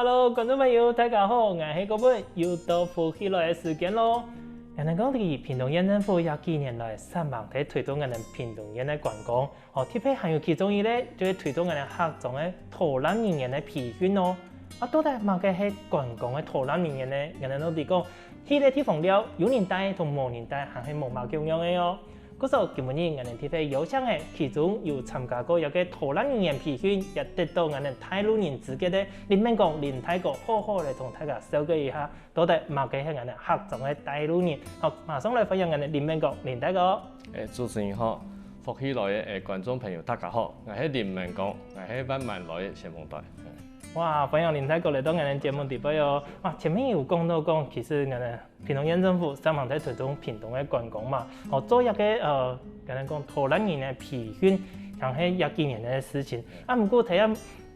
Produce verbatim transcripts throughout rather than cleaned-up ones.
Hello，觀眾朋友，大家好，𠊎係國文，又到福氣來个時間咯。𠊎等講，屏東縣政府這幾年來，煞猛在推動𠊎等屏東縣个觀光，哦，特別還有其中一類，就係推動𠊎等客庄个導覽人員个培訓哦。啊，到底麼个係觀光个導覽人員呢？𠊎等到底講，去个地方尞，有人帶同無人帶，還係無麼共樣个哦。 故所今晡日𠊎等特別邀請个，其中有參加過這个導覽人員培訓，也得到𠊎等帶路人資格个林明光林大哥，好好來同大家紹介一下，到底麼个係𠊎等客庄个帶路人。好，馬上來歡迎𠊎等林明光林大哥。誒，主持人好，福氣來个誒，觀眾朋友大家好，𠊎係林明光，𠊎係萬巒來个先鋒隊。哇，歡迎林大哥來到𠊎等節目裡背哦。哇，前面有講到講，其實𠊎等 屏東縣政府煞猛在推動屏東个觀光嘛，哦，做一个呃，簡單講，導覽人个培訓，像係這幾年个事情。啊，毋過在這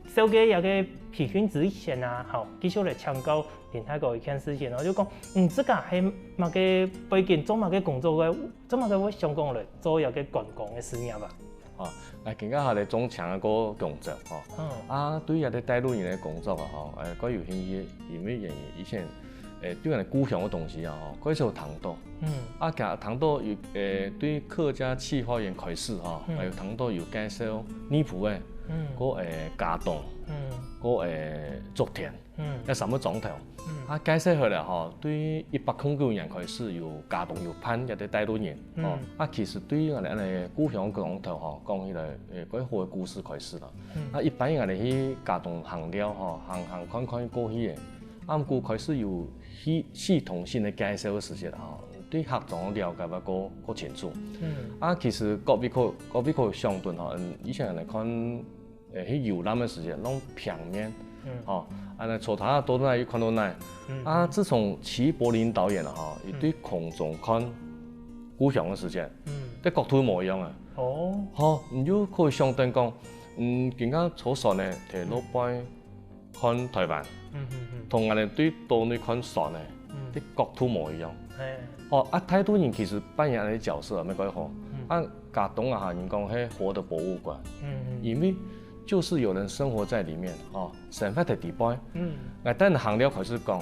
紹介這个培訓之前啊，好，繼續來請教林大哥一件事情哦，就講，嗯，自家係麼个背景，做麼个工作个，做麼个會想講來做這个觀光个事業啊？ 吼，𠊎今下還在中強个過工作吼。嗯。啊，對這个帶路人个工作啊吼，誒，較有興趣，因為因為以前，誒，對𠊎个故鄉个東西啊吼，較少聽到。嗯。啊，今聽到有，誒，對客家企劃園開始吼，嗯。還有聽到有介紹內埔个，嗯。過誒，佳冬，嗯。過誒，竹田。 嗯。該三个庄頭。嗯。啊，介紹好了吼，對一百空九年開始有佳冬有辦這个帶路人，嗯。吼，啊，其實對𠊎等恁呢故鄉庄頭吼，講起來，誒，蓋好个故事開始啦。嗯。啊，一般𠊎等去佳冬行尞吼，行行看看過去个，啊，毋過開始有系系統性个介紹个時節吼，對客庄了解會過過清楚。嗯。啊，其實各位可各位可想像吼，嗯，以前來看 誒，去遊覽个時節，攏平面，嗯。吼，恁呢坐到哪就看到哪。嗯。啊，自從齊柏林導演啊，吼，佢對空中看故鄉个時節，嗯。這角度無一樣啊。哦。吼，你就可以想像講，嗯，今下坐船呢，在路背看台灣，嗯，嗯，嗯。同𠊎等對島內看船呢，嗯。這角度無一樣。嘿。哦，啊，帶路人其實扮演恁呢角色啊，無幾好。嗯。啊， 佳冬啊，哈，人講係活的博物館，嗯，嗯。因為就是有人生活在裡面，哦，生活在裡背。嗯。𠊎等行尞開始講，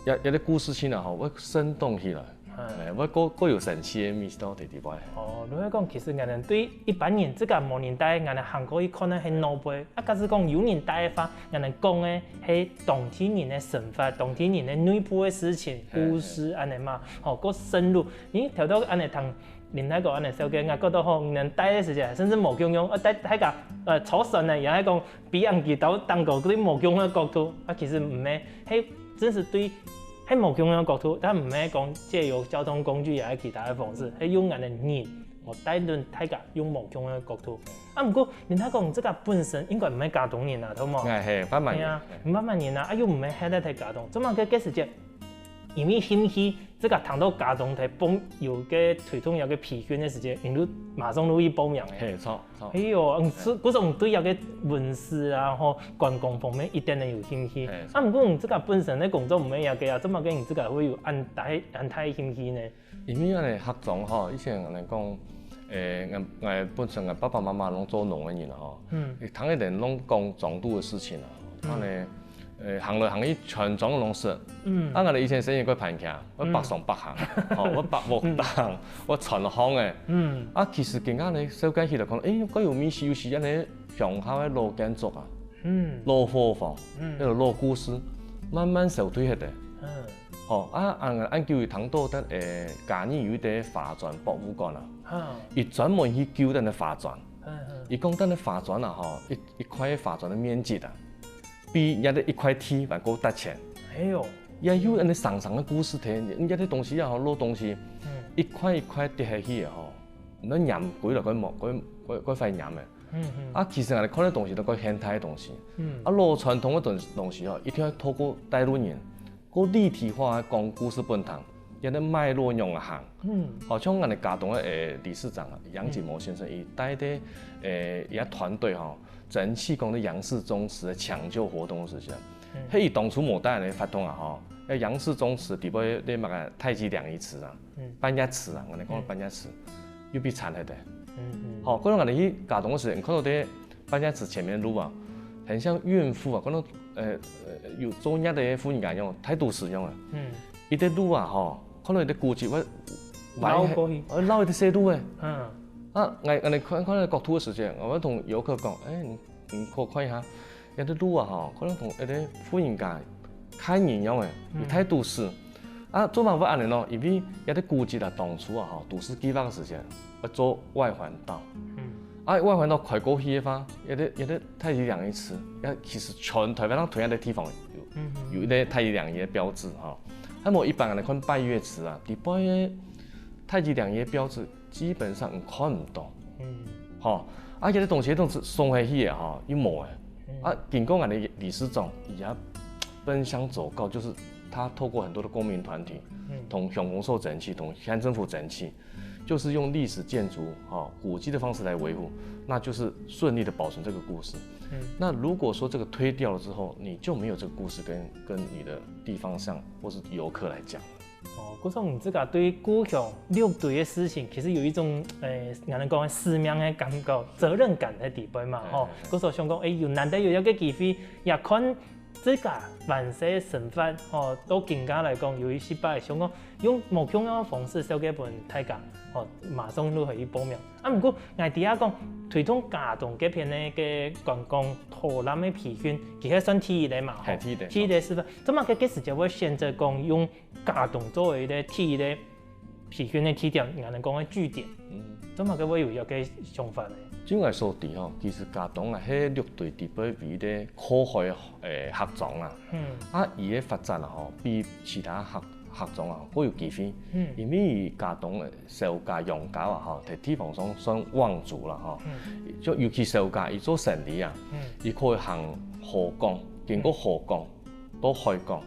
這這个故事性啊，吼，會生動起來，哎。誒，會過過有神奇个味道在裡背。哦，就係講，其實𠊎等對一般人自家無人帶，𠊎等行過去看个係外背，啊，假使講有人帶个話，𠊎等講个係當地人个生活，當地人个內部个事情、嘿，故事恁呢嘛，吼，過深入。你頭到恁呢聽 林大哥恁呢紹介，𠊎覺得吼，你等帶个時節，甚至無共樣，呃，帶大家，呃，坐船呢，也係講，比人佢兜當高，佢無共樣个角度。啊，其實毋係，係真實對，係無共樣个角度，但毋係講藉由交通工具也係其他个方式，係用𠊎等人，哦，帶領大家用無共樣个角度。啊，毋過林大哥，你自家本身應該毋係佳冬人啊，著無？哎，係，萬巒人。係啊，毋係萬巒人啊，啊，又毋係歇在佳冬，做麼个該時節，因為興趣 自家聽到佳冬在報有个推動有个培訓个時節，你就馬上就去報名个。嘿，著，著。哎喲，嗯，是，故所你對這个文史啊，吼，觀光方面一定會有興趣。嘿，啊，毋過你自家本身个工作毋係這个啊，做麼个你自家會有恁大恁大興趣呢？因為𠊎等客庄吼，以前𠊎等講，誒，𠊎𠊎本身𠊎爸爸媽媽攏做農个人啊吼，嗯。聽佢等攏講庄肚个事情啊，嗯。恁呢 誒，行來行去全庄攏識。嗯。啊，𠊎等以前細人會盤徛，會北上北行，嗯。吼，會北屋北行，嗯。會穿巷仔。嗯。啊，其實今下呢，紹介起來看，誒，蓋有味緒，有時恁呢鄉下个老建築啊，嗯。老伙房，嗯。該種老故事，慢慢消退忒个。嗯。吼，啊，恁恁久有聽到，但誒，嘉義有一个划船博物館啊，啊。佢專門去救等个划船。嗯，嗯。佢講等个划船啊，吼，一一塊划船个面積啊， 比人家个一塊地還過值錢。哎喲。也有恁呢生生个故事聽，人家个東西也好，老東西，嗯。一塊一塊跌下去个吼，你黏歸來，該無，該該該塊黏个。嗯，嗯。啊，其實𠊎等看个東西都較現代个東西。嗯。啊，老傳統个東東西吼，一定要透過帶路人，過立體化个講故事分人聽， 佢个脈絡仰仔行。嗯。好像𠊎等佳冬个，誒，理事長啊，楊錦謀先生，嗯。佢帶个，誒，佢个團隊吼，整氣功个楊氏宗祠个搶救活動个時間。嗯。嘿，佢當初無帶來發動啊吼，該楊氏宗祠底背个那個太極兩儀池啊，嗯。半夜池啊，𠊎等講半夜池，嗯。又被剷忒个。嗯，嗯。好，可能𠊎等去佳冬个時間，看到在半夜池前面路啊，很像孕婦啊，可能呃，呃，有做業个婦人家樣，大都市樣个。嗯。一條路啊吼，看到一條古蹟會，繞過去。會繞一條細路个。嗯。啊，𠊎，𠊎等看，看到角度个時間，𠊎會同遊客講，欸，你，你過看一下，這條路啊吼，可能同一條婦人家看人樣个，嗯。有大都市。啊，做麼會恁樣呢？因為這條古蹟啊，當初啊吼，都市計畫个時間， 愛做外環道。嗯。啊，外環道開過去个話，有兜，有兜大義嶺个詞，也其實全台灣上推个地方有，嗯哼。有一個大義嶺个標誌吼。還無一般人看拜月池啊，底背个大義嶺个標誌基本上看毋到。嗯。吼，啊，這兜東西都係送下去个吼，又無个。嗯。啊，經過𠊎等理事長，佢也奔相走告，就是他透過很多的公民團體，嗯。同鄉公所爭取，同鄉政府爭取， 就是用歷史建築，哈，古蹟的方式來維護，那就是順利地保存這個故事。嗯。那如果說這個推掉了之後，你就沒有這個故事跟，跟你的地方上或是遊客來講。哦，故所你自家對故鄉六堆个事情，其實有一種，呃，𠊎等講使命个感覺、責任感在底背嘛，吼。哎，哎，哎。故所想講，欸，有難得有一個機會，也看 自家還細生活，吼，到今下來講，有一息擺想講，用無共樣个方式紹介分大家，吼，馬上就可以報名。啊，毋過，𠊎知影講，推動佳冬該片个，个觀光導覽个培訓，佢係算第一個嘛，吼，係，第一個。第一個示範。做麼个該時節會選擇講用佳冬作為一個第一個 培訓个地點，𠊎等講个據點。嗯。做麼个會有這個想法呢？照𠊎所知吼，其實佳冬啊，係六堆底背唯一个靠海个，欸，客庄啊。嗯。啊，佢个發展啊吼，比其他客，客庄啊，較有機會。嗯。因為佳冬个小家、楊家啊吼，在地方上算望族啦吼。嗯。就尤其小家，佢做生理啊，嗯。佢可以行河港，經過河港， 到海港。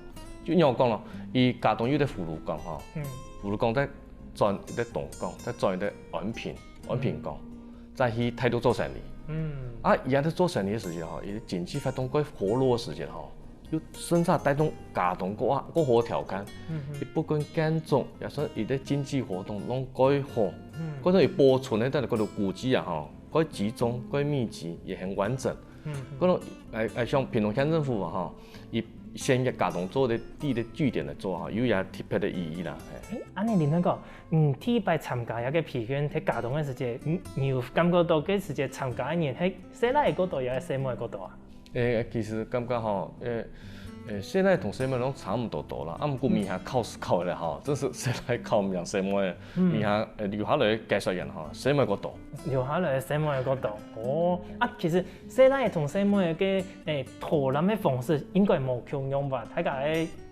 就仰般講咯，佢佳冬有一個葫蘆港吼，嗯。葫蘆港再轉一個東港，再轉一個安平，安平港，嗯。再去大肚做生理。嗯。啊，佢在做生理个時節吼，佢經濟活動較活絡个時節吼，又順續帶動佳冬過，過好條件。嗯哼。佢不管建築，也算佢个經濟活動攏較好。嗯。過後佢保存个，但係講到古蹟啊吼，較集中，較密集，也很完整。 嗯，嗯。可能，欸，欸，像屏東縣政府啊，吼，佢選一佳冬做个第一个據點來做吼，有佢特別个意義啦，嘿。欸，恁樣林先生講，你第一擺參加這個培訓在佳冬个時節，你，你有感覺到該時節參加个人係細倈仔較多，也係細妹仔較多啊？欸，其實感覺吼，欸，欸，細倈同細妹攏差毋多多啦，啊，毋過明顯考試考个吼，真係細倈考毋贏細妹仔，嗯。明顯，欸，留下來个解說員吼，細妹較多。留下來个細妹較多，哦，啊，其實 細倈仔同細妹仔个，欸，導覽个方式應該無共樣吧？大家个，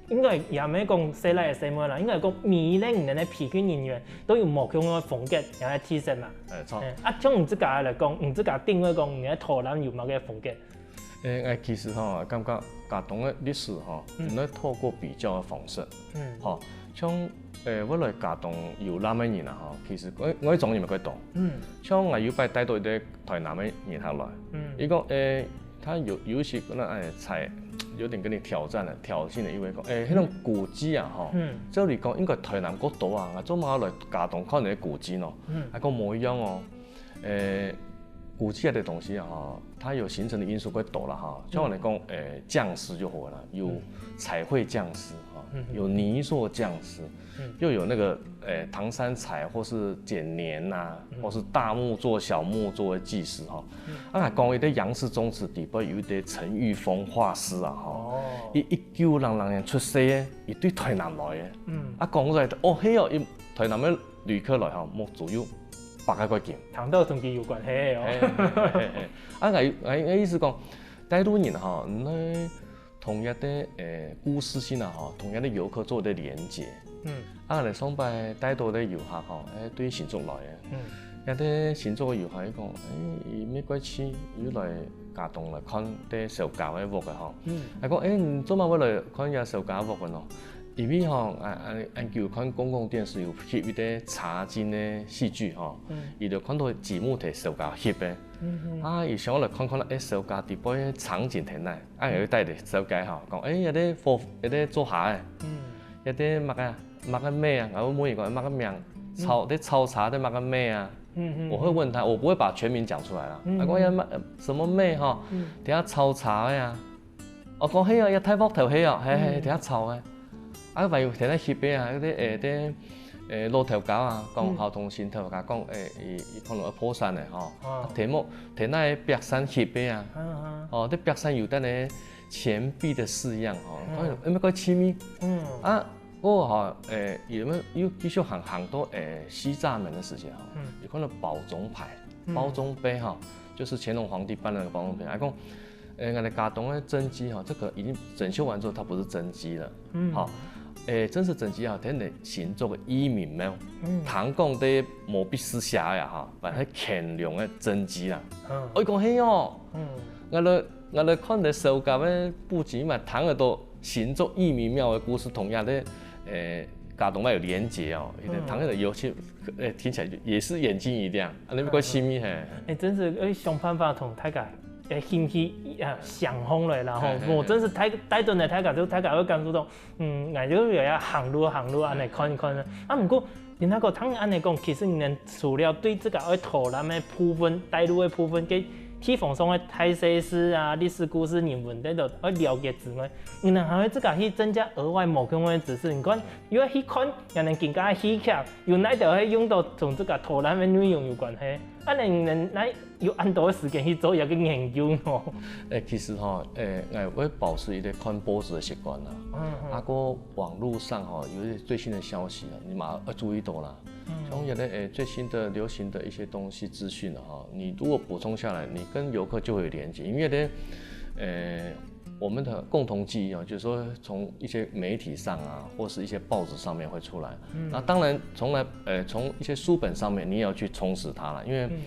應該也毋係講細倈仔細妹啦，應該講每一個人个培訓人員都有無共樣个風格，也係特色嘛。欸，著。欸，啊，像你自家來講，你自家定位講你个導覽有麼个風格？欸，欸，其實吼，感覺佳冬个歷史吼，嗯。應該透過比較个方式。嗯。吼，像，欸，會來佳冬遊覽个人啊，吼，其實外，外庄人乜較多。嗯。像𠊎有擺帶到一個 台南个人客來。嗯。佢講，欸，佢有，有一些可能，欸，才有點跟你挑戰了，挑釁的意味講，欸，那種古蹟啊，吼，嗯。照理講應該台南較多啊，𠊎做麼个來佳冬看你个古蹟呢？嗯。佢講無一樣哦，欸，古蹟个東西啊，吼，它有形成的因素較多啦，哈。像𠊎來講，欸，匠師就好了，有彩繪匠師，哈，嗯哼。有泥塑匠師， 嗯。又有那個，欸，唐三彩或是剪黏啊，嗯。或是大木作、小木作个技師吼。嗯。啊，講一個楊氏宗祠底背有一個陳玉峰畫師啊，吼。哦。佢一九零零年出世个，佢對台南來个。嗯。啊，講出來，哦，係哦，佢台南个旅客來吼，目珠有擘大開金。聽到同佢有關係哦。嘿，嘿，嘿，嘿。啊，𠊎，𠊎，𠊎意思講，大陸人吼，你 同一個，欸，故事性啊，吼，同一個遊客做一個連結。嗯。啊，𠊎上擺帶到个遊客吼，欸，對新竹來个。嗯。該兜新竹个遊客佢講，欸，佢乜過去，佢來佳冬來看該小家个屋个吼。嗯。佢講，欸，你做麼个會來看這小家屋个呢？因為吼，啊，啊，恁久看公共電視有翕一個茶金个戲劇吼，嗯。佢就看到節目提小家翕个。嗯哼。啊，佢想來看看，欸，小家底背个場景在哪。 啊，有帶个紹介吼，講，欸，這個火，這個灶下个，嗯。這個麼个，麼个妹啊，然後問佢講麼个名，炒，嗯。這炒茶的麼个妹啊。嗯，嗯，我會問他，我不會把全名講出來啦。嗯。啊，講這麼，呃，什麼妹吼，嗯。等下炒茶个啊。哦，講係啊，這大鑊頭係啊，係係，嗯。這下炒个。啊，還有天天翕个啊，該个誒，个誒老頭家啊，講嗯。好同新頭家講，誒，佢佢可能愛破產个吼，啊。啊，天天天天壁山翕个啊，啊啊。哦，這壁山有等个錢幣个式樣吼，嗯。看有沒有趣味？嗯。啊，我吼，誒，有沒有又繼續行行到誒西柵門个時節吼，嗯。有看到包中牌，嗯。包中碑吼，就是乾隆皇帝辦个那個包中碑，還講。 誒，𠊎等佳冬个真跡吼，這個已經整修完之後，它不是真跡了，嗯。哈，誒，真實真跡啊，天天新竹个義民廟，嗯。聽講在毛筆字寫个啊，哈，反正乾隆个真跡啦。嗯。我講係哦，嗯。𠊎來𠊎來看到小甲个布景嘛，聽得到新竹義民廟个故事，同樣个，誒，佳冬嘛有連結哦，有點嗯。聽得到，尤其，誒，聽起來也是眼睛一亮，啊，那邊怪心意嘿。誒，真是，誒，想辦法同大家 誒，興趣，啊，相通了啦吼，嘿嘿嘿。無，真是大，大家呢，大家就，大家會感受到，嗯，𠊎就有要行路行路恁樣看一看啊。啊，毋過，人家講，聽恁樣講，其實你除了對這個愛導覽个部分、帶路个部分，个地方上个大細事啊、歷史故事、人文等等愛了解之外，你還會自家去增加額外無共个知識。你看，又愛去看，人家更加戲劇，有哪條會用到同這個導覽个內容有關係？ 恁樣你能，哪有恁多个時間去做一個研究呢？誒，其實吼，誒，𠊎會保持一個看報紙个習慣啦。嗯嗯。啊，過網路上吼，有一些最新的消息啊，你嘛要注意到啦。嗯。像有的，誒，最新的流行的一些東西資訊的哈，你如果補充下來，你跟遊客就會有連結，因為呢，誒， 我們的共同記憶啊，就是說從一些媒體上啊，或是一些報紙上面會出來。嗯。那當然，從來，呃，從一些書本上面，你也要去充實它了，因為嗯。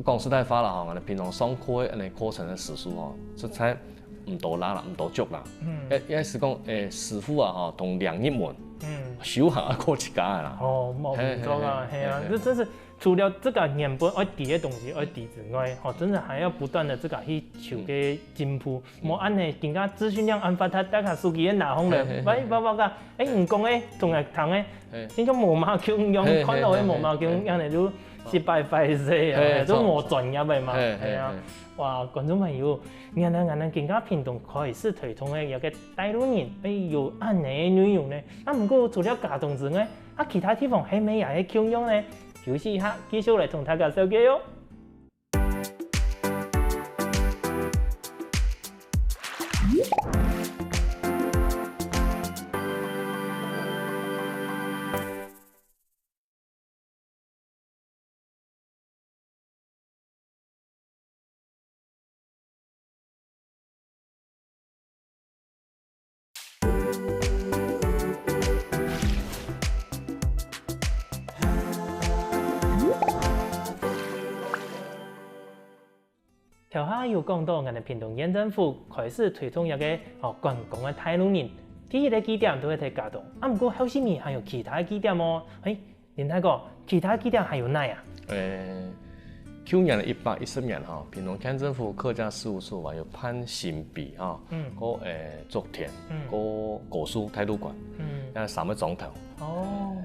講實在話啦，哈，平常上課的那課程的時數哦，實在毋多啦啦，毋多足啦。嗯。應，應該係講，誒，師傅啊，哈，同領入門，嗯。修行啊，過自家个啦。哦，無毋著啊，嘿，嘿，係啊，嘿，嘿。這真是 除了這個原本愛知个東西愛知之外，吼，真的還要不斷地自家去求个進步。嗯。無恁樣，今下資訊量恁發達，大家手機也拿好了，嘿，嘿，嘿。喂，喂，喂，喂，誒，你講个，總愛聽个，嘿。親像無嘛共樣，嘿，嘿，看到个無嘛共樣，嘿，嘿。恁樣就失敗敗勢啊，嘿，都無專業个嘛，嘿，嘿，係啊。嘿。哇，觀眾朋友，原來，原來今下屏東開始推動个一個帶路人，誒，有恁樣个內容呢。啊，毋過除了佳冬之外，啊，其他地方係毋係也係共樣呢？ 休息一下，繼續來同大家紹介哦。 頭下有講到，𠊎等屏東縣政府開始推動一個，哦，觀光个帶路人，第一個據點就係在佳冬，啊，毋過後續呢還有其他个據點哦。誒， 林大哥，其他據點還有哪啊？誒，舊年个一百一十年哈，屏東縣政府客家事務處還有辦新埤哈，嗯。過誒竹田，嗯。過高樹大路館，嗯。啊三個庄頭。哦。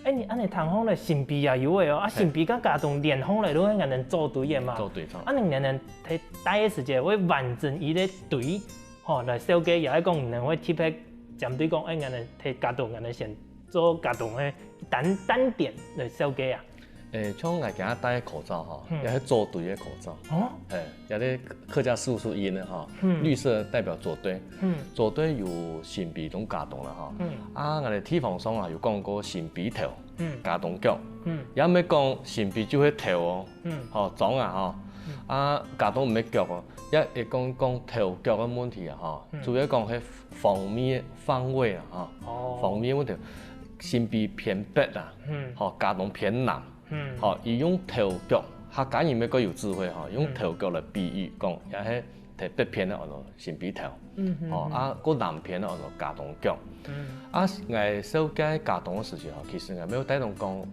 誒，你恁樣聽講咧，新埤也有誒哦，啊，嘿。新埤佮佳冬連起來，就係𠊎等組隊个嘛。組隊，哈。啊，你恁樣在帶个時節會完整一個隊，吼，來紹介，也係講你等會特別針對講，誒，𠊎等在佳冬，𠊎等先 做佳冬个單，單點來紹介啊？誒，像𠊎今日戴个口罩哈，嗯。也係組隊个口罩。哦。誒，也係客家事務處印个哈，嗯。綠色代表組隊。嗯。組隊有新埤同佳冬啦哈。嗯。啊，𠊎等地方上啊有講過新埤頭，嗯。佳冬腳。嗯。也毋係講新埤就係頭哦，嗯。吼，庄啊吼。嗯。啊，佳冬毋係腳哦，也會講，講頭腳个問題啊吼，嗯。主要講係 方面，方位啊，哈。哦。方面問題，新埤偏北啊，嗯。吼，佳冬偏南，嗯。吼，佢用頭腳，客家人乜較有智慧哈，用嗯。頭腳來比喻，講，也係在北片个安到新埤頭，嗯哼哼。吼，啊，過南片个安到佳冬腳。嗯。啊，𠊎紹介佳冬个時節吼，其實𠊎無單單講，誒，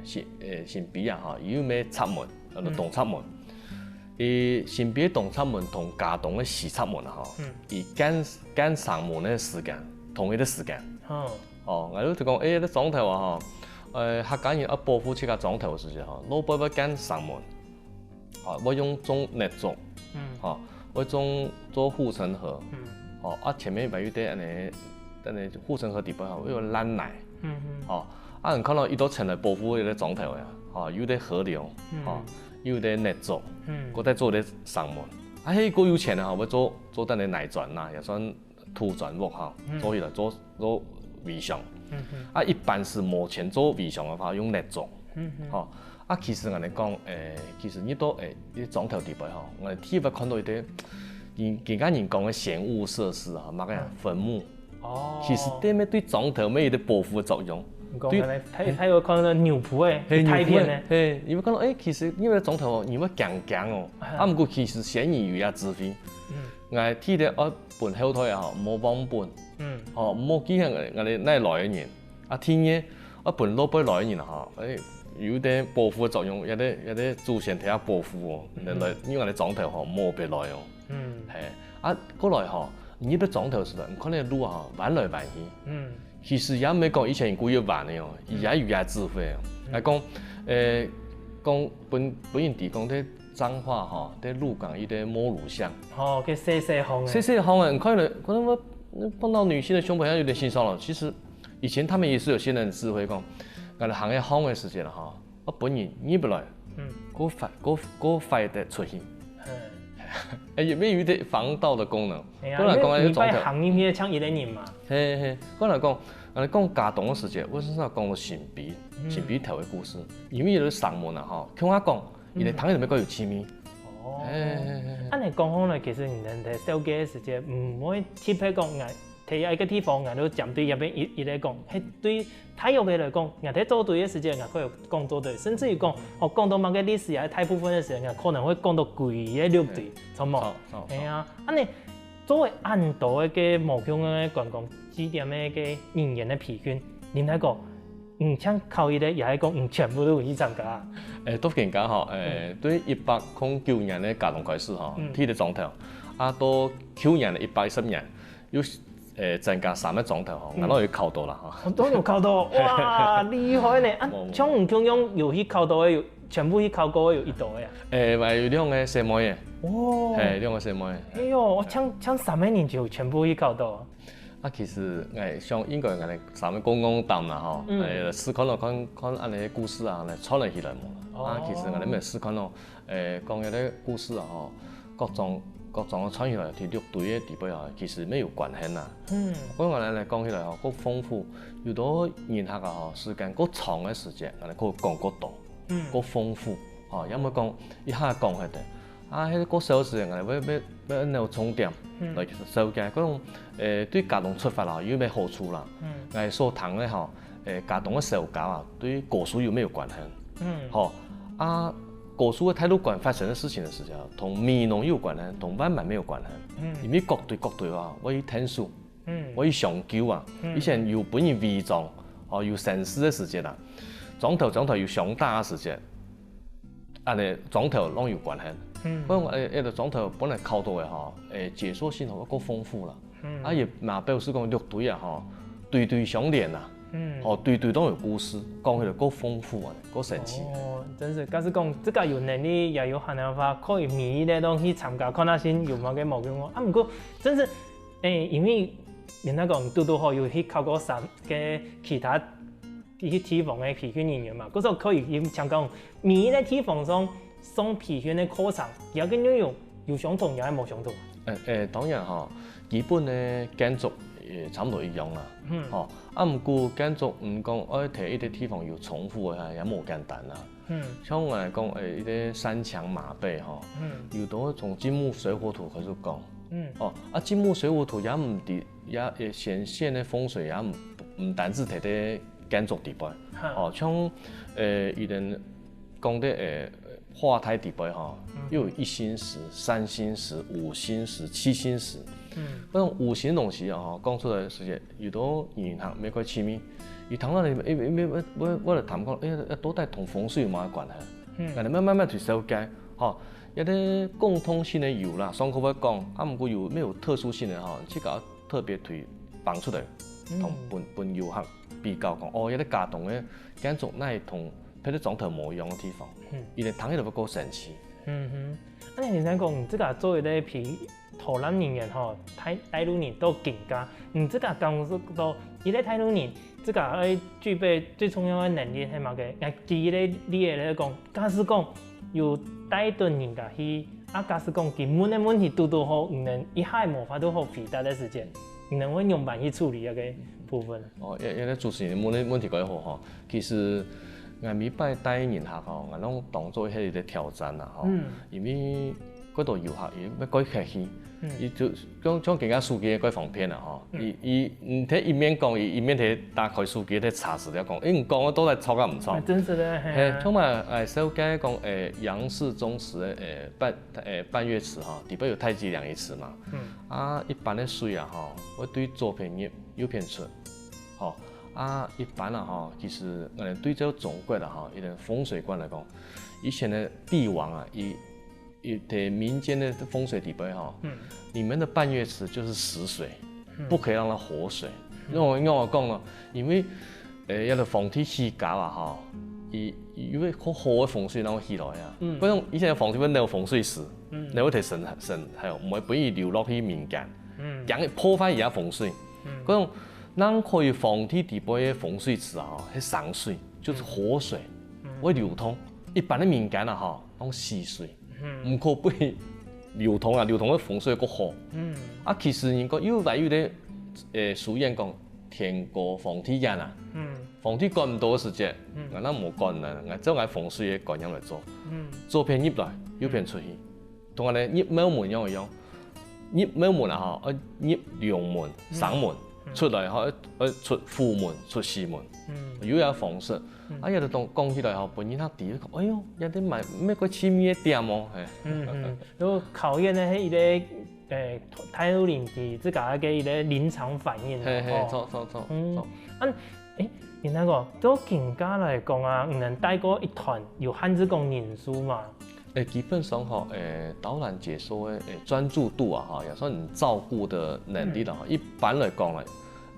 新，誒，新埤啊，吼，佢有乜側門，安到嗯。東側門。 佢新埤个東側門同佳冬个西側門啊，吼，嗯。佢建，建城門个時間，同一個時間。哦。哦，𠊎就講，誒，這庄頭啊，吼，呃，客家人愛保護自家庄頭个時節，吼，老輩會建城門，吼，會用種蠟燭，嗯。吼，會種做護城河，嗯，哦，啊前面還有一個恁呢，恁呢護城河底背吼，有爛泥，嗯嗯，哦，啊你看到一道牆來保護這個庄頭呀，哦，有個河流，嗯，哦，有個泥作，嗯，過再做個城門，啊，係過有錢个吼，會做做等个泥磚啦，也算土磚屋哈，嗯，做起來做做圍牆，嗯嗯，啊，一般係無錢做圍牆个話，用泥做，嗯嗯，吼，啊，其實𠊎來講，誒，其實你到誒，一庄頭底背吼，𠊎第一擺看到一個，人人家人講个嫌惡設施啊，麼个啊，墳墓。哦，其實對面對庄頭乜有一個保護个作用。你講對，可能太太有看到牛埔誒，係牛埔誒，太偏了。係，你會看到，誒，其實因為庄頭哦，你會驚驚哦，啊，毋過其實先人有也智慧，嗯，𠊎記得愛分後代啊，吼，莫忘本，嗯，吼，莫記得𠊎𠊎哪來个人。 啊，第二，啊，分老輩來个人吼，誒，有一個保護个作用，也得也得祖先底下保護哦，嗯，來，因為𠊎庄頭吼，無別來哦。嗯，係，啊，過來吼，你入庄頭時，你看該路啊，彎來彎去，嗯，其實也毋係講以前人故意彎个哦，也有也智慧哦。來講，誒，講分分人知講這彰化吼，這鹿港一個摸乳巷，哦，該細細巷个，細細巷个，你看了，可能我碰到女性的胸部好像有點性騷擾，其實 以前他們也是有先人智慧講，𠊎兜行該巷个時節了哈，啊，分人入來，嗯，過快過過快个出去，哎，也有一個防盜个功能。哎呀，過來講，因為你拜行入去像一個人嘛。嘿嘿，過來講，𠊎講家當个時節，為啥講到神祕，神祕頭个故事？因為有个上門啊哈，共下講，因為聽起來比較有趣味。哦，哎哎哎，恁樣講好呢，其實你等在紹介个時節，毋會特別講𠊎 在一個地方，𠊎兜針對這片一一來講，係對大約个來講，𠊎在做對个時節，𠊎可以講做對，甚至於講，哦，講到麼个歷史啊，大部分个時間，𠊎可能會講到歸個六堆，著無？著著，係啊，恁樣做个恁多个該無共个觀光景點个該人員个培訓，你來講，你淨考一個，也係講你全部都有去參加啊？誒，都更加吼，誒，對一百空九年个佳冬開始吼，第一個庄頭，啊，到舊年个一百一十年， 又誒增加三個庄頭吼，𠊎都有考到啦吼。都有考到，哇，厲害呢！啊，像你共樣有去考到个，有全部去考過个有幾多个啊？誒，還有兩個細妹仔，哦，嘿，兩個細妹仔。哎喲，我像像三個人就全部去考到。啊，其實誒，像應該𠊎兜三個公公擔啦吼，誒，試看咯，看看恁樣个故事啊，來串了起來無啦。啊，其實𠊎兜乜試看咯， 誒，講這個故事啊吼，各種各種个串起來，第六堆个底背啊，其實乜有關係啊。嗯，講下來來講起來吼，較豐富，有兜人客啊吼，時間較長个時間，𠊎兜可以講較多，嗯，較豐富，吼，也毋會講一下講忒个。啊，該較少个時間，𠊎兜會會會有重點來紹介，講誒對佳冬出發啦，有麼好處啦。嗯，𠊎所聽个吼，誒佳冬个小交啊，對古書有麼有關係？嗯，吼，啊。 古書个大陸館發生个事情个時節，同美濃有關呢，同萬巒乜有關呢。因為各隊各隊啊，會去𢯭手，會去相救啊。以前有分人圍庄，哦，有聲勢个時節啊，庄頭庄頭有相打个時節，恁樣庄頭攏有關係。所以講，誒，這個庄頭本來考到个吼，誒，解說性吼，較豐富啦。 啊，也嘛表示講六堆啊吼，堆堆相連啊，吼，堆堆都有故事，講起來較豐富啊，較神奇。哦，真是，假使講自家有能力也有閒个話，可以每一個都去參加，看下先有麼个無共哦。啊，毋過真是，誒，因為人家講堵堵好有去考過山个其他 去地方个培訓人員嘛，故所可以請教，每一個地方上上培訓个課程，佢个內容有相同也係無相同？誒誒，當然吼，基本个建築也差不多一樣啦。吼，啊，毋過建築毋講愛在一個地方有重複个，也無簡單啦。像𠊎來講，誒，一個山牆馬背吼，有兜從金木水火土開始講。哦，啊，金木水火土也毋知，也誒顯現个風水也毋毋單止在這 建築底背。哦，像誒，有人講个誒，化胎底背吼，又有一星石、三星石、五星石、七星石。嗯，該種五行東西啊，吼，講出來个時節，有兜人客乜較趣味。佢聽到你，誒誒誒，我我我來談講，誒，到底同風水有麼个關係？嗯，那你慢慢慢去紹介，吼，有兜共通性个有啦，上課會講，啊，毋過有乜有特殊性个吼，這個特別去放出來，同分分遊客 比較講，哦，這個佳冬个建築哪會同別个庄頭無一樣个地方，因為聽起來會較神奇。嗯哼，恁樣你想講，你自家做一個陪導覽人員吼，帶帶路人到今下，你自家感受到一個帶路人，自家愛具備最重要个能力係麼个？𠊎舉一個例仔來講，假使講有帶等人家去，啊，假使講佢問个問題堵堵好，毋能一下無法度好回答个時節，你能會仰般去處理這個部分？哦，也也主持人問个問題蓋好吼，其實。 𠊎每擺帶人客吼，𠊎攏當做係一個挑戰啦吼。嗯。因為蓋多遊客，佢乜蓋客氣，嗯。佢就像像今下手機蓋方便啦吼。嗯。佢佢嗯，佢一面講，佢一面佢打開手機，佢查資料講，誒，你講个到底著啊毋著？啊，真實个，係啊。係，像嘛，誒，紹介講，誒，楊氏宗祠个，誒，半誒半月祠吼，底背有太極兩儀祠嘛。嗯。啊，一般个水啊吼，會對左片入，右片出。 吼，啊，一般啊吼，其實，呃，對照中國啊吼，一個風水觀來講，以前个帝王啊，佢佢在民間个風水底背吼，嗯。你們的半月祠就是死水，嗯。不可以讓它活水。嗯。仰般仰般講呢？因為，呃，這個皇帝起家啊吼，佢因為好好个風水仰會起來啊。嗯。不像以前个皇帝會留風水師，嗯。留个神神，還有毋會分佢留落去民間，嗯。驚佢破壞佢个風水。 嗯。該種，仰可以皇帝底背个風水祠啊，係生水，就係活水，嗯。會流通。一般个民間啊吼，用死水，嗯。毋可分流通啊，流通个風水較好。嗯。啊，其實人講又來有个，誒，俗諺講，天高皇帝遠啊，嗯。皇帝管毋到个時節，嗯。𠊎哪無管呢，𠊎照𠊎風水个觀念來做。嗯。左片入來，右片出去。嗯。 同𠊎等入廟門樣一樣。入廟門啊吼，愛入龍門、嗯。城門，嗯。出來吼，愛愛出府門、出西門，嗯。有這方式。嗯。啊，這兜講起來吼，分人客知，講，哎喲，這兜賣乜个趣味个店哦，嘿。嗯嗯，就考驗个係一個，誒，帶路人佢自家个一個臨場反應啊，嘿嘿，吼。著著著，嗯，著。啊，誒，你那個，就今下來講啊，你能帶過一團有限制講人數嘛？ 誒，基本上吼，誒，導覽解說个，誒，專注度啊，吼，也算你照顧个能力啦，吼。嗯。一般來講啦，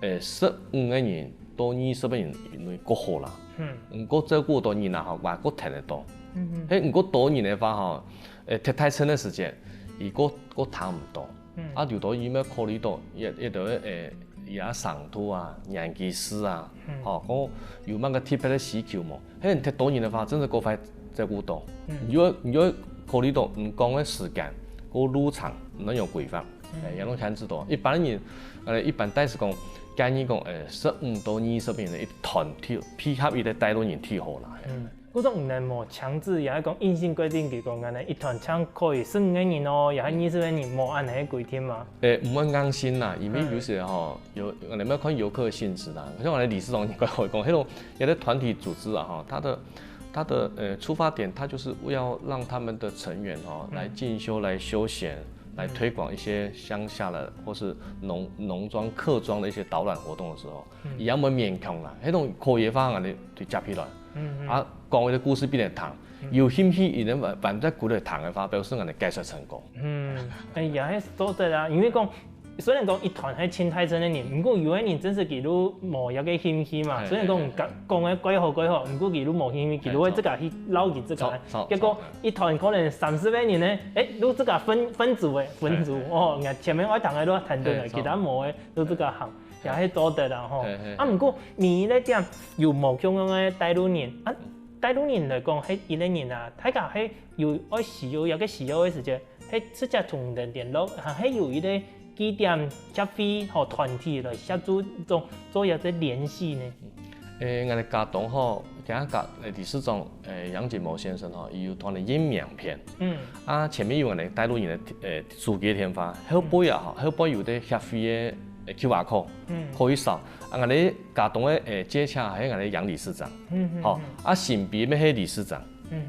誒，十五個人到二十個人以內較好啦。嗯。毋過照顧到人啊，吼，還較聽得到。嗯嗯。嘿，毋過多人个話，吼，誒，忒大陣个時節，佢較較聽毋到。 嗯。啊，有兜佢乜考慮到，也也兜誒，也生徒啊，年紀細啊，嗯。吼，講有麼个特別个需求無？嘿，忒多人个話，真係較快照顧到。嗯。你愛你愛考慮到你講个時間，个路程，你愛有規劃，嗯。誒，也攏限制到。一般人，呃，一般大師講，建議講，誒，十五到二十人个一團體，配合一個帶路人體好啦。嘿。嗯。 故所毋能無強制，也係講硬性規定佢講恁呢，一團淨可以十五個人哦，也係二十個人，無恁呢个規定嘛。誒，毋會硬性啦，因為有時吼，嗯。有，𠊎等愛看遊客个性質啦。像𠊎等理事長應該會講，迄種有的團體組織啊，哈，它的，它的，呃，出發點，它就是為要讓他們的成員，哈，嗯。來進修、來休閒、來推廣一些鄉下的，嗯。或是農，農庄、客庄的一些導覽活動的時候， 嗯。佢也毋會勉強啦，迄種可以个話，𠊎等就接起來。嗯，嗯。啊，講一個故事俾佢聽，嗯。有興趣，佢等還，還在鼓勵聽个話，表示𠊎等解說成功。嗯，哎呀，迄做得啊，因為講，雖然講一團係清大陣个人，毋過有个人真係佢都無一個興趣嘛，嘿，雖然講，嘿，嘿。講，講个蓋好蓋好，毋過佢都無興趣，佢都會自家去撈佢自家。嘿，著，著，結果著。一團可能三十個人呢，誒，都自家分，分組誒，分組，嘿，嘿。哦，你看前面愛談个都談斷了，嘿，著。其他無个都自家行。 也係做得啦吼。嘿，嘿，啊，嘿。毋過每一個點有無共樣个帶路人，啊，帶路人來講，係一個人啊，大家係有愛需要，有个需要个時節，係直接同人聯絡，還係有一個據點協會吼團體來協助做，做一個聯繫呢？誒，𠊎等佳冬吼，今日佳，誒，理事長，誒，楊錦謀先生吼，佢有團體印名片。嗯。啊，前面有𠊎等帶路人个，誒，手機電話，後背啊吼，後背有个協會个 誒，Q R code，嗯。可以掃。啊，𠊎等佳冬个，誒，接洽還有𠊎等楊理事長。嗯，嗯，吼，嗯。啊，新埤乜係理事長。嗯，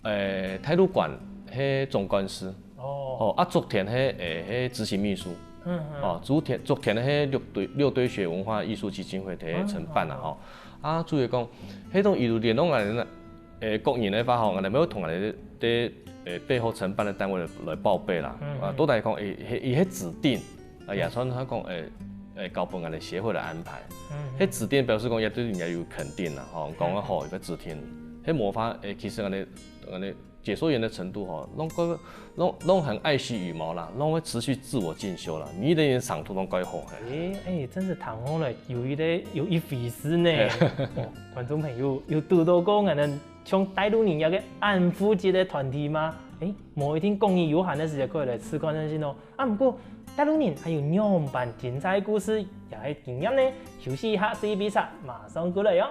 嗯。誒，太魯閣係總幹事。哦。吼，啊，竹田係，誒，係執行秘書。嗯，嗯。吼，竹田，竹田係六堆，六堆學文化藝術基金會个承辦啦，哦，吼。啊，主要講，迄種一路聯絡來个 誒，各人个話吼，𠊎等愛同𠊎等个，誒，背後承辦个單位來，來報備啦。嗯，啊，嗯。到底講，誒，係，佢係指定，啊，嗯。也算佢講，誒，誒，交分𠊎等協會來安排。嗯，嗯。係指定表示講，也對人家有肯定啦，吼，講个好，嗯。有个指定。係無法，誒，其實𠊎等，𠊎等解说员的程度吼，攏个攏攏很爱惜羽毛啦，攏会持续自我进修啦，每一个人程度攏改好。嘿。诶，诶，真是谈好了，有一个有一回事呢。哦，观众朋友有堵到过俺们像大陆人一个恁富足个团体吗？诶，无一定讲你有閒个時間可以來試看看先哦。啊，毋過大陸人還有仰般精彩故事，也係經驗呢？休息一下，試一杯茶，馬上過來哦。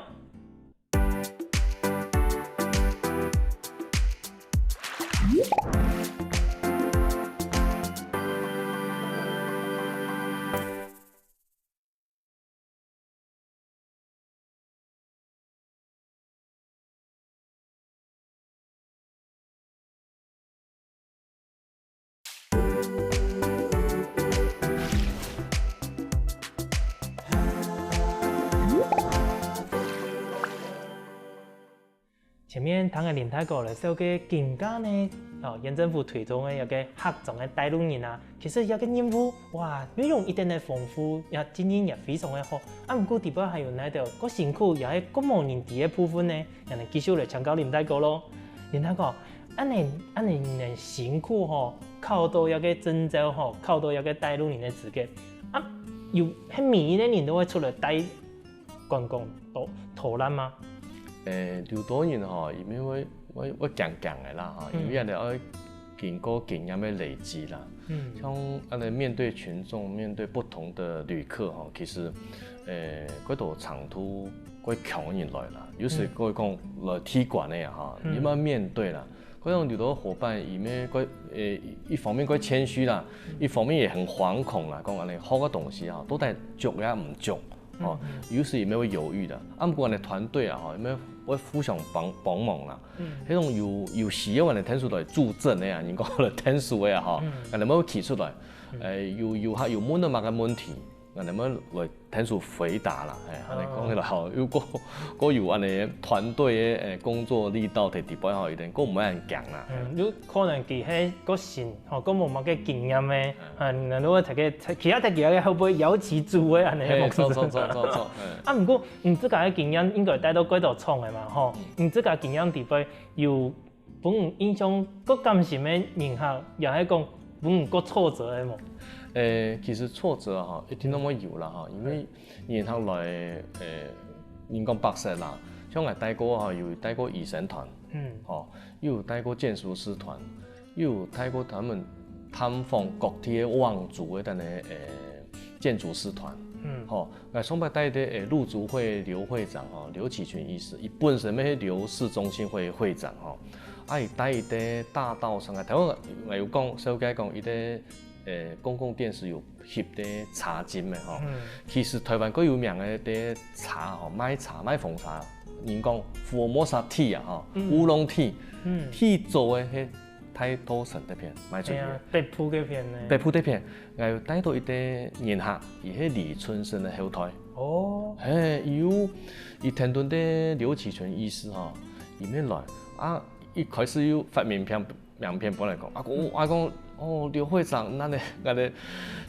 前面聽个林大哥來紹介个金價呢，哦，縣政府推動个一个客庄个帶路人啊，其實這个任務，哇，內容一定个豐富，也經驗也非常个好。啊，毋過底背還有哪兜較辛苦，也係較無人知个部分呢？ 𠊎等繼續來請教林大哥咯。林大哥，恁呢恁呢你等辛苦吼，考到這个證照吼，考到這个帶路人个資格，啊，有係每一个人都會出來帶觀光導導覽嗎？誒，有兜人吼，因為會會會驚驚个啦吼，因為恁呢愛經過經驗个累積啦。 像恁呢面對群眾，面對不同的旅客吼，其實，呃，該兜程度較強人來啦，有時會講來踢館个啊吼，你愛面對啦。該種有兜伙伴，佢乜較，呃，一方面較謙虛啦，一方面也很惶恐啦，講恁呢學个東西啊，到底足也毋足。 哦，有時也會猶豫的。啊，毋過恁呢團隊啊，吼，也會互相幫幫忙啦。該種有有需要恁呢天數來助陣个啊，人講來天數个啊，吼，恁呢會企出來，誒，有有有問到麼个問題，恁呢會來天數回答啦，誒，恁呢講起來吼，又過過有恁呢團隊个誒工作力道在底背吼，有點過毋會恁強啦。嗯，有可能佢係較新，吼，較無麼个經驗个，啊，然後會大家其他大家个會毋會邀請主委恁呢？嘿，著著著著著，嗯。 啊，毋過你自家个經驗應該帶到幾多場个嘛，吼。你自家經驗底背有分你印象較感心个人客，也係講分你較挫折个無？誒，其實挫折哈，一定都會有啦哈，因為人客來，誒，人講百色啦，像𠊎帶過哈，有帶過醫生團，嗯，吼，又有帶過建築師團， 又有帶過他們探訪各地个望族个恁呢，誒，建築師團。嗯。吼，𠊎上擺帶个，誒，路竹會劉會長吼，劉啟群醫師，佢本身乜係劉氏宗親會會長吼，啊，佢帶一个大道商啊，頭先𠊎有講，紹介講一个，誒，公共電視有翕个茶金个吼。嗯。其實台灣較有名个茶吼，賣茶賣紅茶，人講Formosa tea啊吼，烏龍tea，嗯，tea做个係 大稻埕這片賣出去个。哎呀，北埔這片呢？北埔這片，𠊎有帶到一个人客，佢係李春生个後代。哦。嘿，佢有，佢聽到這劉啟群醫師吼，佢乜來，啊，一開始又發名片，名片分𠊎講，啊，我，啊，講，哦，劉會長，那你，那你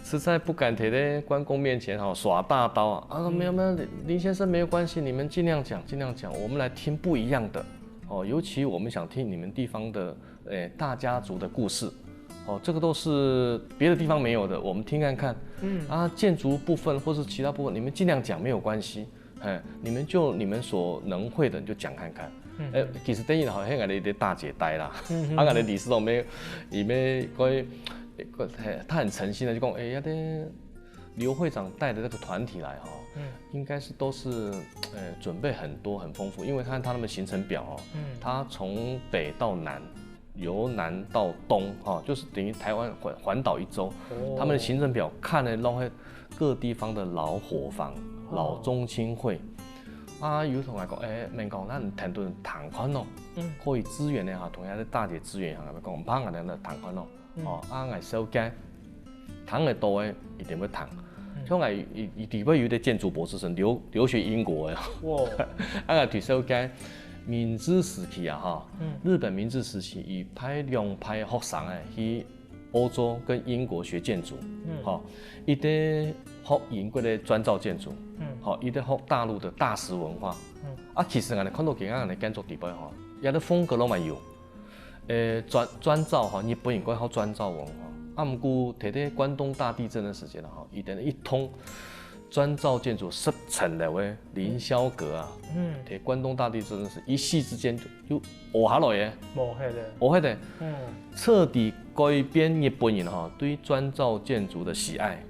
實在不敢在這關公面前吼耍大刀啊。啊，沒有沒有，林先生沒有關係，你們盡量講，盡量講，我們來聽不一樣的。哦，尤其我們想聽你們地方的 誒，大家族的故事。哦，這個都是別的地方沒有的，我們聽看看。嗯。啊，建築部分或是其他部分，你們盡量講，沒有關係。嘿，你們就你們所能會的，你就講看看。嗯。誒，其實等於好像𠊎个一个大姐大啦。嗯哼。啊，𠊎个理事長乜，佢乜，佢，佢，嘿，他很誠心的就講，誒，這个劉會長帶的這個團體來哈，嗯。應該是都是，呃，準備很多很豐富，因為看他們行程表哦，嗯。他從北到南，由南到東哈，就是等於台灣環，環島一周，哦。他們的行程表看了攏係各地方的老伙房、哦。老宗親會。啊，有同𠊎講，誒，明講，咱聽聽看咯，嗯。可以支援的哈，同樣个大姐支援哈，講，毋怕，咱聽看咯。 嗯。哦，啊，𠊎紹介，聽得到个，一定會聽。嗯。像𠊎，佢，佢底背有一个建築博士生，留，留學英國个。哇。啊，𠊎對紹介，明治時期啊，哈，嗯。日本明治時期，佢派兩派學生誒，去歐洲跟英國學建築。嗯。吼，一个學英國个磚造建築，嗯。吼，一个學大陸的大石文化。嗯。啊，其實𠊎等看到佢恁樣个建築底背吼，佢个風格攏蠻有。呃，磚砖造哈，日本人較好磚造文化。啊，毋過在這關東大地震个時節啦哈，佢等一棟磚造建築十層樓个凌霄閣啊，嗯，在關東大地震个時，一夕之間就就倒下來个，無忒个，無忒个，嗯，徹底改變日本人哈對磚造建築的喜愛。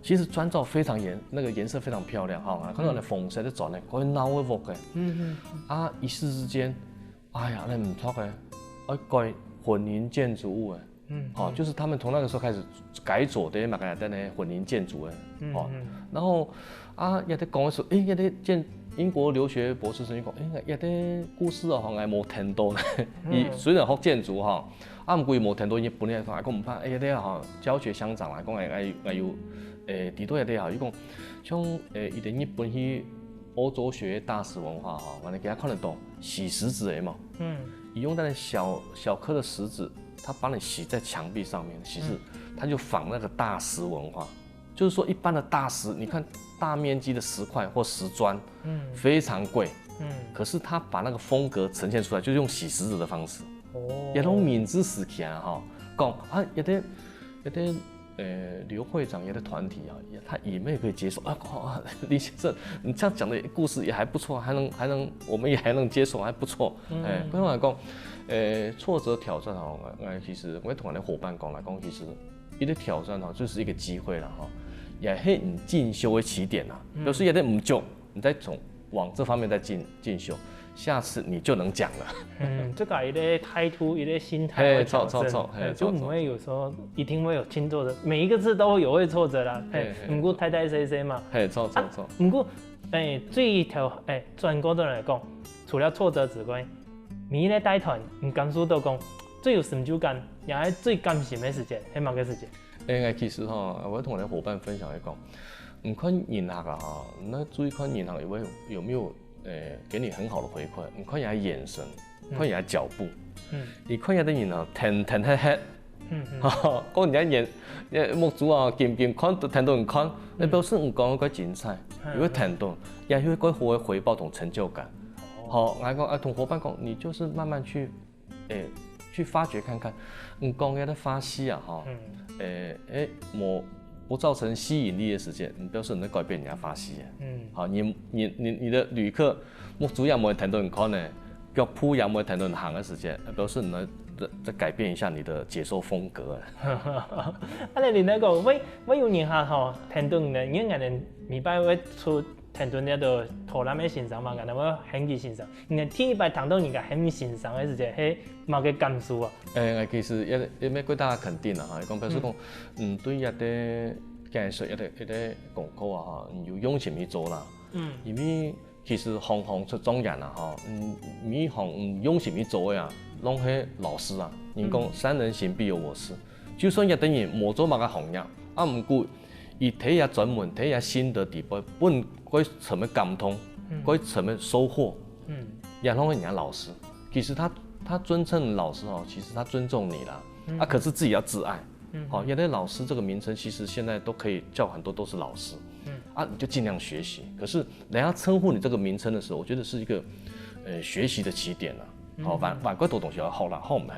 其實磚造非常顏，那個顏色非常漂亮哈，看到那紅色个磚呢，可以鬧个屋个，嗯嗯，啊，一夕之間，哎呀，那毋錯个，愛改混凝建築物个。嗯，哦，就是他们从那个时候开始改做的嘛，改的那混凝建筑的，嗯，哦，然后啊，也在讲说，诶，也在建英国留学博士生就讲，诶，也在故事哦，好像无听到呢。伊虽然学建筑哈，啊，毋过伊无听到日本人讲，讲毋怕，诶，也在哈教学相长啦，讲哎哎哎有，诶，底多也在哈，伊讲像诶，伊在日本去欧洲学大师文化哈，完了给他看得懂洗石子的嘛，嗯，伊用那个小小颗的石子，它帮你洗在墙壁上面，其实它就仿那个大石文化，就是说一般的大石，你看大面积的石块或石砖，嗯，非常贵，嗯，可是他把那个风格呈现出来，就是用洗石子的方式。哦，也从明治时期啊，哈，讲啊，有的有的呃，刘会长也的团体啊，也他也没有可以接受啊。哦，李先生，你这样讲的故事也还不错，还能还能，我们也还能接受，还不错。哎，不用来讲，呃，挫折挑战哦，哎，其实我同我的伙伴讲来讲，其实一个挑战哦，就是一个机会了哈，也是你进修的起点啊，就是有点唔足，你再从往这方面再进进修，下次你就能讲了。嗯，这个一个态度，一个心态，嘿，错错错，嘿，就不会有时候一定会有挫折，每一个字都有会挫折啦。嘿，不过太太谁谁嘛，嘿，错错错，不过，哎，最头，哎，转过头来讲，除了挫折之外，你咧带团，你感受到讲最有成就感，也系最甘心的时间，系么个时间？哎，其实哈，我同我的伙伴分享一讲，你看人客啊哈，那注意看人客有没有有没有，呃，给你很好的回馈，你看人家眼神，看人家脚步，嗯，你看人家的人啊，腾腾黑黑，嗯嗯，讲人家眼，目珠啊，金金看，腾到你看，那表示你讲个精彩，有个腾到，也有个好的回报同成就感。好，我讲啊，同伙伴讲，你就是慢慢去诶，去发掘看看。你讲个花溪啊，哈，诶诶，无不造成吸引力的时间，你表示你在改变人家花溪啊。嗯，好，你你你你的旅客目珠也没有弹到你看呢，脚步也没有弹到你行的时间，表示你在在改变一下你的解说风格啊。啊，你那个，我我有年下吼，弹到你呢，因为俺们礼拜会出弹到那个投篮的先生嘛，俺们会很个先生。 你第一擺聽到人家喊你先生个時節，係麼个感受啊？誒，其實也也乜過大肯定啦，哈，講表示講，嗯，對一個建設一個一個功課啊，哈，你有用心去做啦。嗯，因為其實行行出狀元啦，哈，嗯，每一行嗯用心去做个啊，攏係老師啊。人講三人行必有我師，就算一個人無做麼个行業，啊，毋過 佢在這專門，在這心得底背，分該層个感動，該層个收穫，也攏係人家老師。其實他他尊稱老師哦，其實他尊重你啦，啊，可是自己要自愛。好，原來老師這個名稱其實現在都可以叫很多都是老師，啊，你就盡量學習。可是人家稱呼你這個名稱的時候，我覺得是一個呃學習的起點啦。好，萬萬過多東西要學啦，學毋係。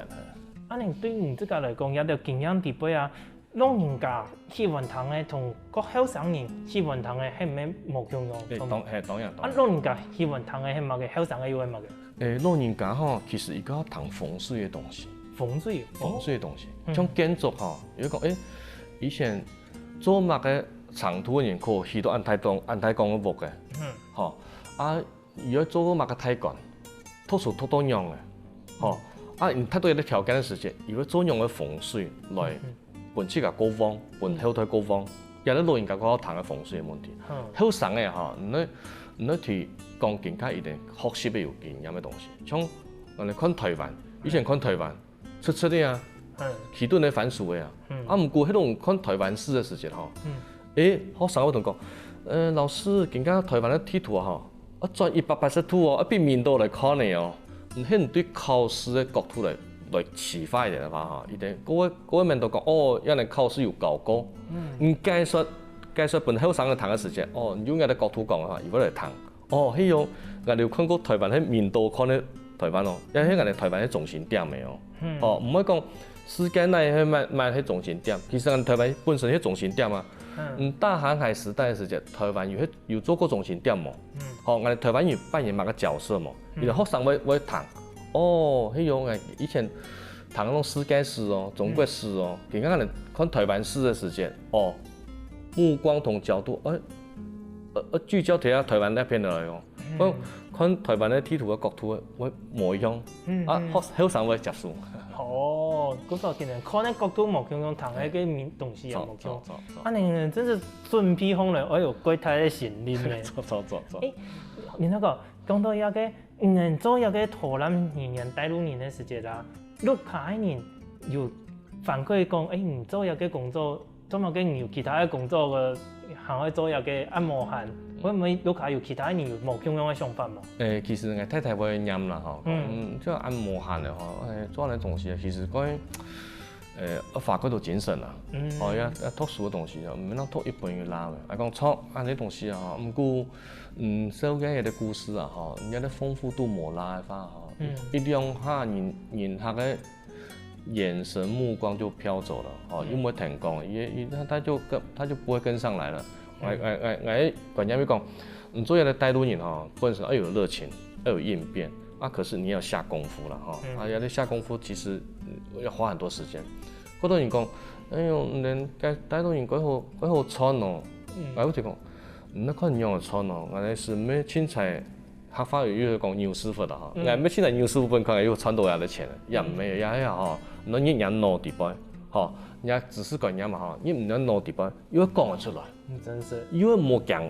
啊，你對你自家來講，這條經驗底背啊， 老人家喜歡聽个同較後生人喜歡聽个係毋係無共樣？誒，當，係，當然，當然。啊，老人家喜歡聽个係麼个？後生个又係麼个？誒，老人家吼，其實佢較聽風水个東西。風水？風水个東西，像建築吼，有講，誒，以前做麼个程度个人可以起到恁大棟、恁大棟个屋个，吼，啊， 佢愛做到麼个大官，讀書讀到仰个，吼，啊，你達到一個條件个時節，佢愛做仰个風水來分自家較旺，分後代較旺，也係老人家較好談个風水个問題。後生个吼，你愛你愛提講更加一點學習个有經驗个東西，像𠊎等看台灣，以前看台灣， 出出个啊，起到个番薯个啊。啊，毋過該種看台灣史个時節吼，誒，學生會同講，呃，老師，今下台灣个地圖啊吼，啊轉一百八十度哦，啊變面倒來看个哦。你係對考試个角度來來啟發一點个話吼，一定各位各位面都講，哦，原來考試有教過。你解說解說分後生个聽个時節，哦，你用該個角度講个話，佢會來聽。 哦，係哦，𠊎有看過台灣个面倒看个台灣哦，因為該个台灣係中心點个哦。哦，毋會講世界哪去買買去中心點，其實台灣本身係中心點啊。嗯，大航海時代个時節，台灣有有做過中心點無？哦，𠊎台灣有扮演麼个角色無？有个學生會會談，哦，係用个以前談該種世界史哦，中國史哦，佢看看台灣史个時節，哦，目光同角度，哎，呃呃聚焦在台灣那片的來哦。 看看台灣个地圖个角度會無一樣，啊後後生會接受。哦，故所可能看个角度無共樣，談个个名東西也無共樣。啊，你真是準備好了，哎喲，蓋大个心力呢。著著著著。誒，你那個講到這個，嗯，做這個導覽語言帶路人个時節啦，屋下个人有反饋講，誒，你做這個工作 做麼个你有其他个工作个，還愛做這個恁無閒，會毋會屋下有其他人有無共樣个想法無？誒，其實𠊎太太會念啦吼，嗯，就恁無閒个吼，誒，做恁个東西啊，其實講，誒，要花過多精神啊，哦，要要讀書个東西啊，毋能讀一本就拉了，啊，講著，啊，這東西啊，毋過，嗯，社會个故事啊，吼，人家个豐富度無拉个話，吼，一兩下人人客个 眼神目光就飘走了，哦，又没有成功，也也他他就跟他就不会跟上来了。哎哎哎哎，关键会讲，你做一个带路人哈，本身要有热情，要有应变，啊，可是你要下功夫了哈，啊，要下功夫，其实要花很多时间。好多人讲，哎呦，人带带路人过好过好穿哦，哎，我就讲，你那看你样穿哦，原来是没青菜。 客話有有講牛師傅的哈，嗯，𠊎每次來牛師傅本看有賺到遐个錢，也沒有，也也吼，你你人腦底背，吼，人家只是講人嘛吼，你人腦底背，又會講得出來，嗯，真是，又會無驚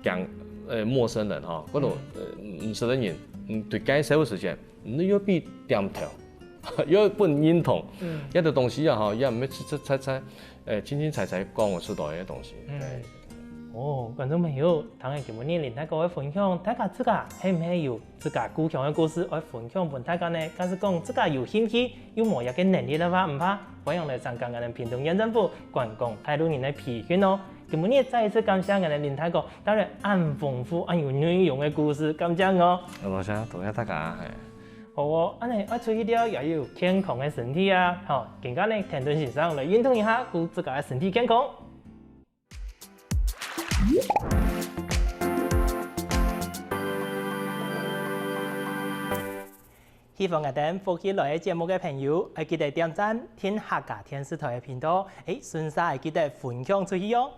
驚，呃，陌生人哈，或者呃，毋識个人，嗯，對介紹个時間，你又比點頭，又會分認同，嗯，這个東西啊哈，也毋係切切切切，呃，清清彩彩講得出來个東西，嗯，對。 哦，觀眾朋友，聽完今晡日林大哥个分享，大家自家係毋係有自家故鄉个故事愛分享分大家呢？假使講自家有興趣，又無這个能力个話，毋怕，歡迎來參加𠊎等屏東縣政府觀光帶路人个培訓哦。今晡日再一次感謝𠊎等林大哥帶來恁豐富、恁有內容个故事，感謝哦。多謝，多謝大家，嘿。好哦，恁呢愛出去尞也有健康个身體啊，吼，今下呢，田頓先生來運動一下，顧自家个身體健康。 喜歡𠊎等福氣來个節目个朋友，愛記得點讚、訂客家電視台个頻道，誒，順續愛記得分享出去哦。